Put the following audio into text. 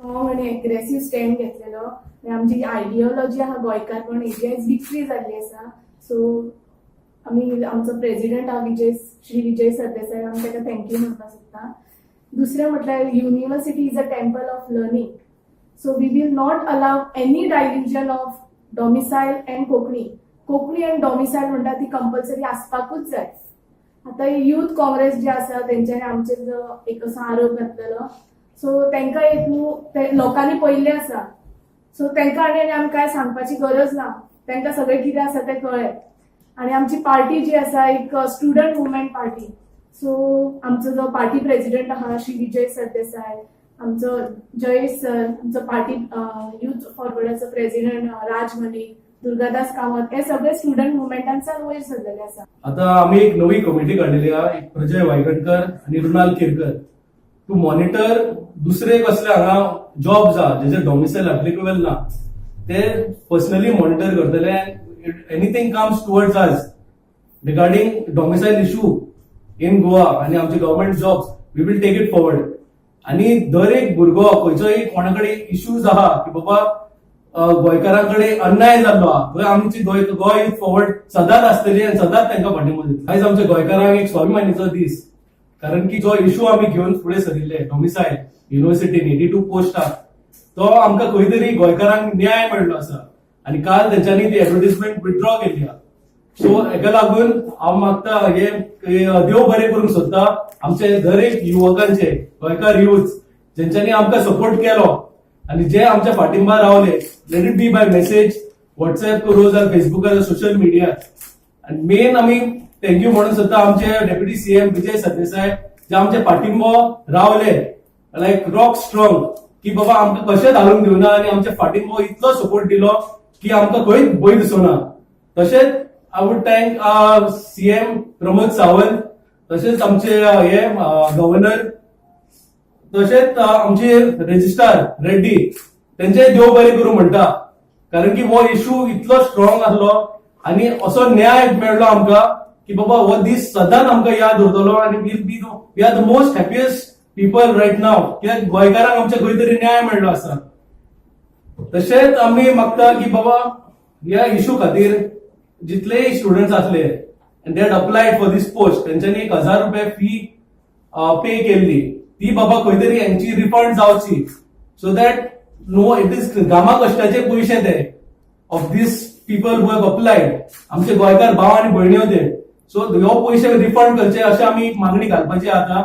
Strong आनी aggressive stand घेतलेलो आनी आमची आयडियोलॉजी आहा गोंयकारपण हेजी आयज विक्ट्री जाल्ली आसा. सो आमी आमचो प्रेजिडेंट आहा विजय, श्री विजय सरदेसाय, आमी ताका thank you म्हणपाक सोदता. दुसरें म्हटल्यार, university is a temple of learning, so we will not allow any dilution of domicile and Konkani. Konkani and domicile म्हणटा ती कंपल्सरी आसपाकूच जाय. आतां युथ काँग्रेस जे आसा, तेंच्यांनी आमचेर जो एक असो आरोप घातलेलो, सो तांकां एक न्हू ते लोकांनी पळयल्लें आसा. सो तांकां आनी आमी कांय सांगपाची गरज ना. तांकां सगळें कितें आसा तें कळ्ळें. आनी आमची पार्टी जी आसा, एक स्टुडंट मुवमेंट पार्टी. सो आमचो जो पार्टी प्रेजिडेंट आहा श्री विजय सरदेसाय, आमचो जयेश सर, आमचो पार्टी युथ फॉरवर्डाचो प्रेजिडेंट राज मलिक, दुर्गादास कामत, हे सगळे स्टुडंट मुवमेंटांच्यान वयर सरलेले आसा. आता आम्ही एक नवी कमिटी काढलेली आहा, एक प्रजय वायगणकर आणि रुणाल केरकर, टू मॉनिटर दुसरे कसले हांगा जॉब्स आहा जेचे डॉमिसायल एप्लिकेबल ना, ते पर्सनली मॉनिटर करतले. Anything comes towards us regarding domicile issue in Goa आणि आमचे government jobs, we will take it forward. आणि दर एक भुरगो खंयचोय कोणा कडेन इश्यूज आहा की बाबा गोंयकारां कडेन अन्याय जाल्लो आहा, थंय आमची गोंय गोवा युथ फॉरवर्ड सदांच आसतली आनी सदांच तांकां फाटीं दितली. आयज आमच्या गोंयकारांक एक स्वाभिमानीचो दीस, कारण की जो इशू आमी घेवन फुडें सरिल्ले, डॉमिसायल युनिव्हर्सिटीन 82 पोस्ट आहा, तो आमकां खंय तरी गोंयकारांक न्याय मेळ्ळो आसा आनी काल तेंच्यांनी ती एडवर्टीजमेंट विथड्रॉ केली आहा. सो हेका लागून हांव मागता हे देव बरें करूंक सोदता आमचे दर एक युवकांचे, गोंयकार युथ जेंच्यांनी आमकां सपोर्ट केलो आनी जे आमच्या फाटिंबा रावले, let it be by message, WhatsApp करूं जाल्यार फेसबुकार, सोशल मिडियार. आनी मेन आमी thank you म्हणून सोदता आमचे डेप्युटी सीएम विजय सरदेसाय, जे आमचे पाठिंबो रावले लायक रॉक स्ट्रॉंग, की बाबा आमकां कशें घालून दिवना आनी आमच्या फाटिंबो इतलो सपोर्ट दिलो की आमकां खंयच भंय दिसना. तशेंच I would thank CM Pramod Sawant, तशेंच आमचे हे गव्हर्नर, तशेंच आमचे रेजिस्ट्रार रेड्डी, तेंचे देव बरें करूं म्हणटा, कारण की हो इशू इतलो स्ट्रॉंग आसलो आनी असो न्याय मेळ्ळो आमकां की बाबा हो दीस सदांच आमकां याद उरतलो आनी we'll be we are the most happiest people right now, कित्याक गोंयकारांक आमच्या खंय तरी न्याय मेळ्ळो आसा. तशेंच आमी मागता की बाबा ह्या इशू खातीर जितलेय स्टुडंट्स आसले and they had applied for this post, तेंच्यांनी 1000 रुपया फी पे केल्ली, ती बाबा खंय तरी हेंची रिफंड जावची, so that no it is घामा कश्टाचे पयशे ते of this people who have applied, आमचे गोंयकार भाव आनी भयण्यो ते. सो ह्यो पयशे रिफंड करचे अशें आमी एक मागणी घालपाची आता.